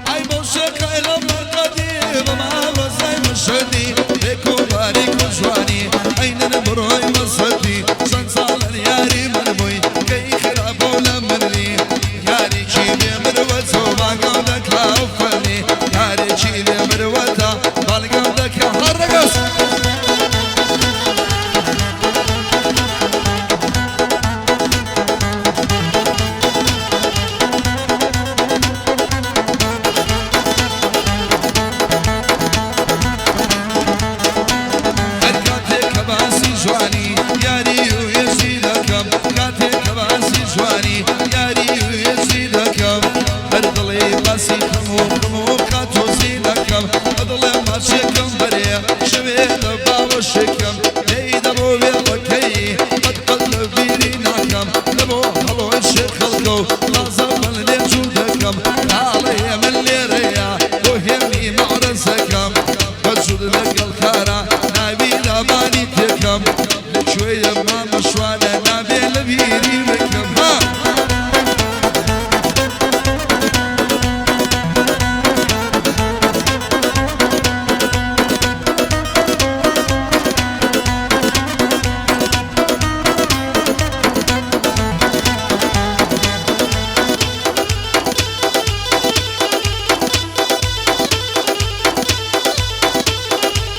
ئای بەو شێخای لە مەرقەدی بە مامۆستای مشەدی بێ کۆباری کوژوانی عەینەن بڕۆی مەسەدی چەند ساڵن یاری من بووی کەی خراپە و لە منی یارێکی بێ مروەتە و بانگەم دەکا فەرمی یارێکی بێ مروەتە بانگەم دەکا هەر ڕەگەز. هەر کاتێک کە باسی جوانی یاری و یەسی دەکەم، کاتێک کە باسی جوانی یاری و یەسی دەکەم، هەر دڵێ باسی خەم و خەم و قاتۆزی دەکەم، دڵێ ماچێکم بەرێ شەوێ لە باوەشێکم لێی دەبۆ وێڵەکەی قەت قەت لە بیری ناکەم، لەبۆ هەڵۆی شێخ خەڵکە و تازە بەن لێ جوو دەکەم، ناڵێ من لێرەیە بۆ هێمنی مەعرەزەکەم، بەجوود لەگەڵ خارە ناوی دامانی تێکەم، لەکوێیە مامە شوانە نابێ لە بیری بکەم. ها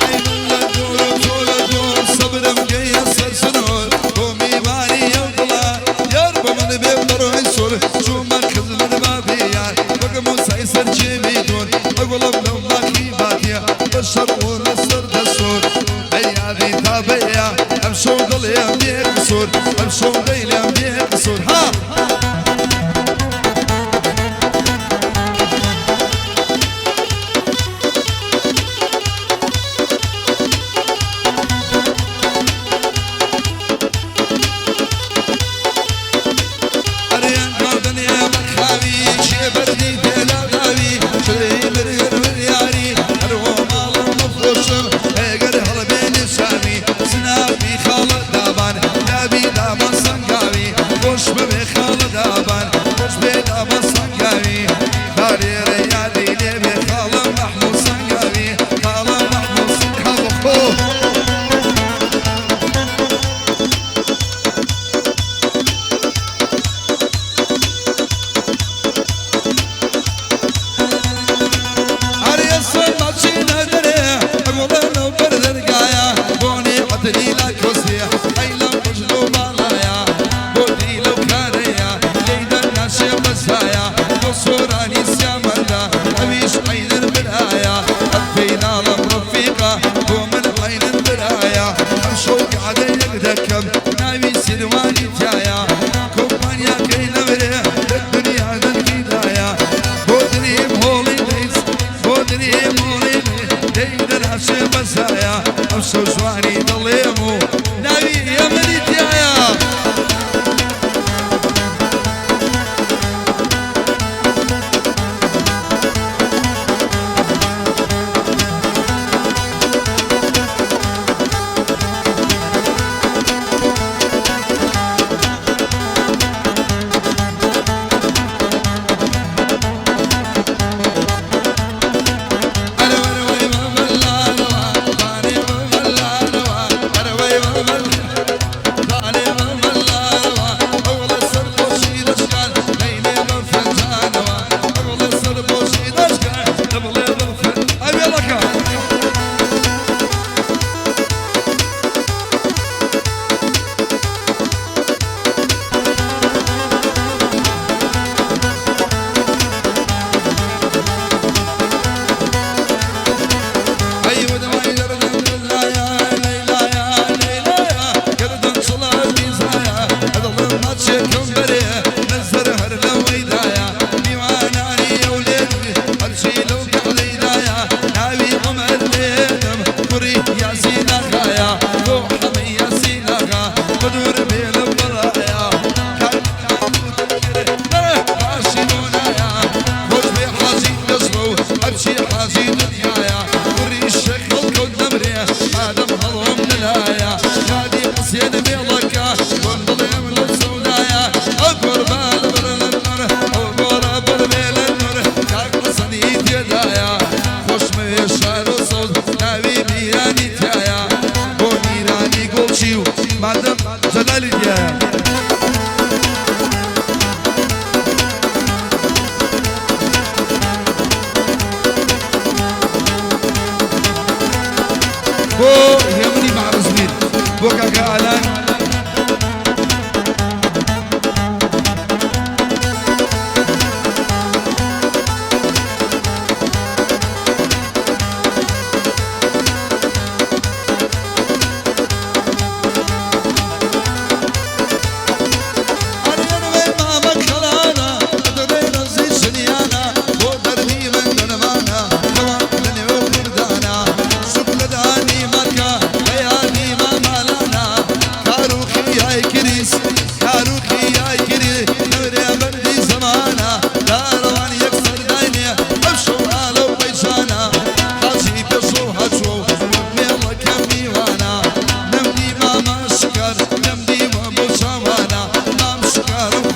ئەی من لە دوور و تۆ لە دوور سەبرم گەیە سەر سنوور، بۆ میوانی ئەو دڵە یار بە من بێ بەڕۆی سوور، چوومە خزمەت بابی یار وەک موسای سەر کێوی دوور، ئەگوڵم لەو باخی باتیە بە شەڕ و لەسەر دەستوور، ئەی یادی تابەیە ئەمشەو دڵێم بێ قسوور، ئەمشەو دەیلێم بێ قسوور. ها ئەرێن گاردنێ مەخاوی کێ بەردی پێلاوداوی چرەی مرگر وریاری هەروە ماڵم بفرۆشم ئەگەر هەڵبێنێ چاوی سنافی خاڵە دابان نابی دابان سەنگ.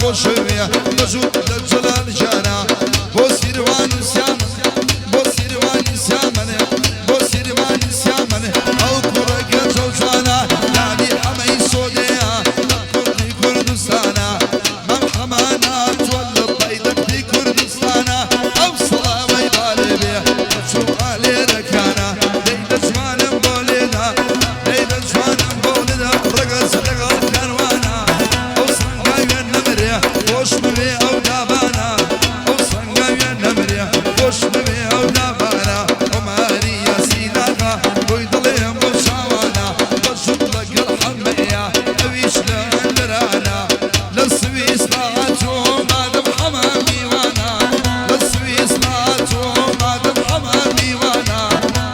خۆشەوێ بەژوو لە جەلال گیانە بۆ سیروان و سیام بۆ سیروانی سیامەنێ بۆ سیروانی سیامەنێ ئەو کوڕە گەنجە و جوانە لالی حەمەی سۆدەیە لە کوردی کوردستانە مام حەمە ناتوە لە پایتەختی کوردستانە ئەو سڵاوەی بالێ بێ دەچوو ئالێرەکانە دەی دە جوانم بۆ لێدا دەی دە جوانم بۆ لێدا ڕەگەز لەگەڵ کاروانە ئەو سەنگاویە نەمرێ خۆشمەوێ ئەو دابانە ئەو سەنگاویە نەمرێ خۆشمەوێ ئەو دابانە عومەری یاسین ئاغا بۆی دڵێم بەو چاوانە بەژوو لەگەڵ حەمەیە ئەویش لە ئەندەرانە لە سویسرا هاتووم مادەم حەمە میوانە لە سویسرا هاتووم مادەم حەمە میوانە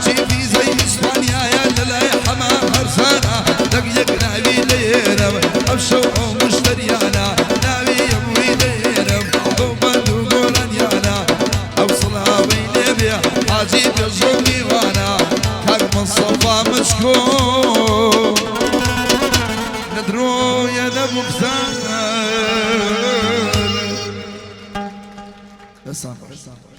چی ڤیزەی ئیسپانیایە لەلای حەمە هەرزانە دەک یەک ناوی لێرم ئەمشەو ئەو مشتەریانە ناوی هەمووی لێرم بەو بەند و گۆرانیانە ئەو سڵاوەی لێبێ حاجی پێشڕەو میوانە کاک مستەفا مچکۆ نە درۆیە نە بوختانە. دەستان خۆش.